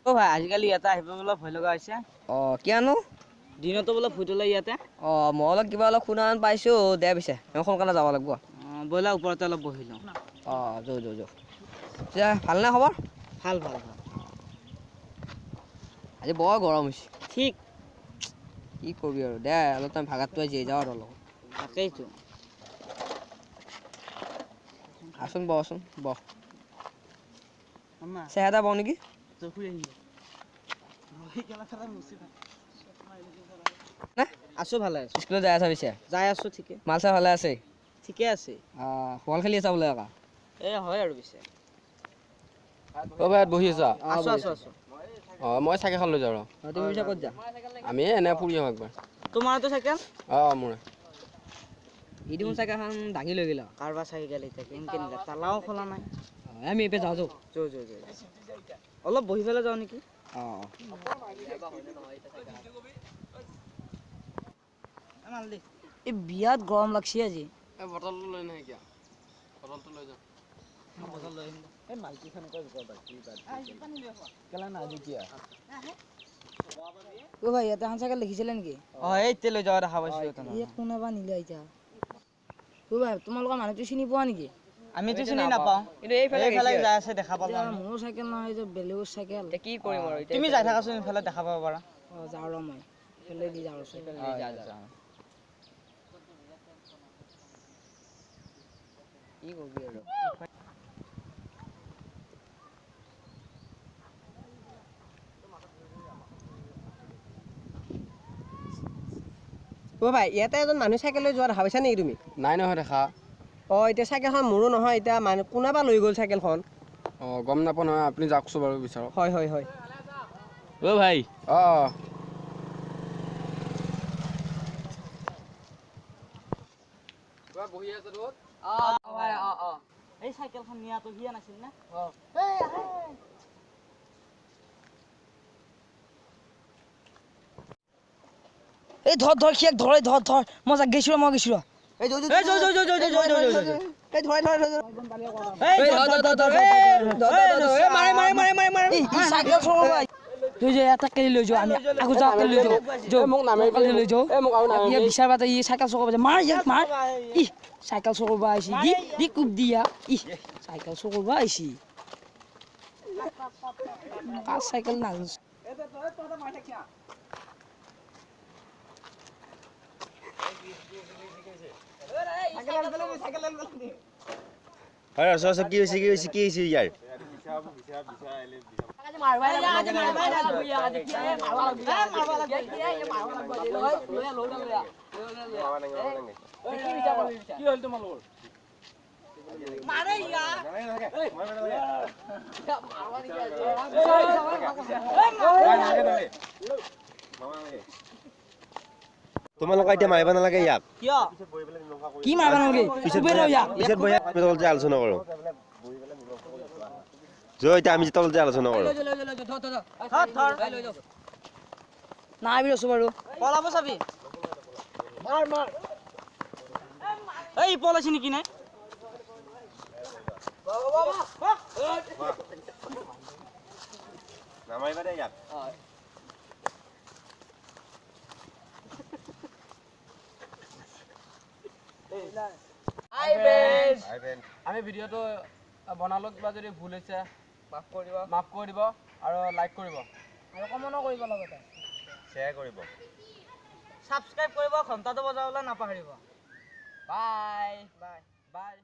অ ভাই, আজিকালি ইয়াতে আহিব বোলে ভয় লগা হৈছে। অঁ, কিয়নো? দিনতো বোলে ভূত ওলাই ইয়াতে। অঁ, মই অলপ কিবা অলপ শুনা পাইছোঁ। দে পিছে, আমি সোনকালে যাব লাগিব। অঁ, ব'লা ওপৰতে অলপ বহি লওঁ। অঁ, যৌ যৌ যৌ। পিছে ভালনে খবৰ? ভাল ভাল ভাল। আজি বৰ গৰম হৈছে। ঠিক। কি কৰিবি আৰু, দে অলপ টাইম ভাগাতটো জীয়াই যাওঁ আৰু অলপ। তাকেইতো। আহচোন, বহচোন, বহ। চেহেৰা এটা বহ নেকি? আছো, ভালে আছো। স্কুলত যাই আছা পিছে? যাই আছো, ঠিকে। মাল চাল ভালে আছে? ঠিকে আছে। বল খেলি আছা বোলে একা? এ হয় আৰু পিছে। অ ভাই, বহি আছা? আছো আছো আছো। অঁ, মই চাইকেলখন লৈ যাওঁ আৰু। তুমি পিছে ক'ত যা? আমি এনে ফুৰি আহোঁ একবাৰ। তোমাৰতো চাইকেল? অঁ, মোৰে। ই দেখোন চাইকেলখন দাঙি লৈ গ'ল। কাৰোবাৰ চাইকেল এতিয়া কেনেকে নিলে? তালাও খোলা নাই। আমি এইপে যাওঁ, যাওঁ। যৌ যৌ যৌ, অলপ বহি পেলাই যাওঁ নেকি? অঁ। এই বিৰাট গৰম লাগছে আজি। এই বটলটো লৈ নাহে কিয়? বটলটো লৈ যাওঁ। অ ভাই, ইয়াতে এখন চাইকেল দেখিছিলে নেকি? অঁ, এই এতিয়া লৈ যাওঁ, দেখা পাইছোঁ। ইয়াত কোনেবা নিলে এতিয়া? অ ভাই, তোমালোকৰ মানুহটো চিনি পোৱা নেকি? আমিতো চিনি নাপাওঁ, কিন্তু এইফালে এইফালে যাই আছে দেখা পালোঁ। মোৰো চাইকেল নহয় যে, বেলেগৰ চাইকেল। কি কৰিম আৰু? তুমি যাই থাকাচোন, এইফালে দেখা পাব পাৰা। অঁ, যাওঁ ৰ, মই এইফালে দি যাওঁ। কি কৰিবি আৰু? অ' ভাই, ইয়াতে এজন মানুহ চাইকেল লৈ যোৱা দেখা পাইছা নেকি তুমি? নাই নহয় দেখা। অঁ, এতিয়া চাইকেলখন মোৰো নহয়, এতিয়া মানুহ কোনোবা লৈ গ'ল চাইকেলখন। অঁ, গম নাপাওঁ নহয়, আপুনি যাওকচোন বাৰু, বিচাৰক। হয় হয় হয়। অ' ভাই। অঁ, বহি আছে। এই চাইকেলখন নিয়াটো সিয়ে নাছিল নে? এই ধৰ ধৰ, সিয়াক ধৰ, ধৰ ধৰ। মই যাক গৈছো, মই গৈছো। এই লৈ যাওঁ, আমি আকৌ যাওঁ, লৈ যাওঁ, লৈ যাওঁ। বিচাৰবা ই চাইকেল চকব, মাৰ ইয়াক মাৰ। ই চাইকেল চকব আহিছি, দি দি কোব দিয়া। ই চাইকেল চকব আহিছি, কাৰ চাইকেল নাজানো। হয়, আছো আছো। কি হৈছে, কি হৈছে, কি হৈছে ইয়াৰ? তোমালোকে এতিয়া মাৰিব নালাগে ইয়াক। কি মাৰিব নালাগে? পিছত পিছত বহি আমি তলতে আলোচনা কৰোঁ। যো, এতিয়া আমি তলতে আলোচনা কৰোঁ। নাই আছো বাৰু। পলাব চাবি। এই পলাইছে নেকি? নাই, নামাৰিবা দেই ইয়াক। আমি ভিডিঅ'টো বনালোঁ, কিবা যদি ভুল হৈছে মাফ কৰিব, মাফ কৰি দিব আৰু লাইক কৰিব আৰু কমেণ্টো কৰিব, লগতে শ্বেয়াৰ কৰিব, ছাবস্ক্ৰাইব কৰিব, ঘণ্টাটো বজাবলৈ নাপাহৰিব। Bye bye bye.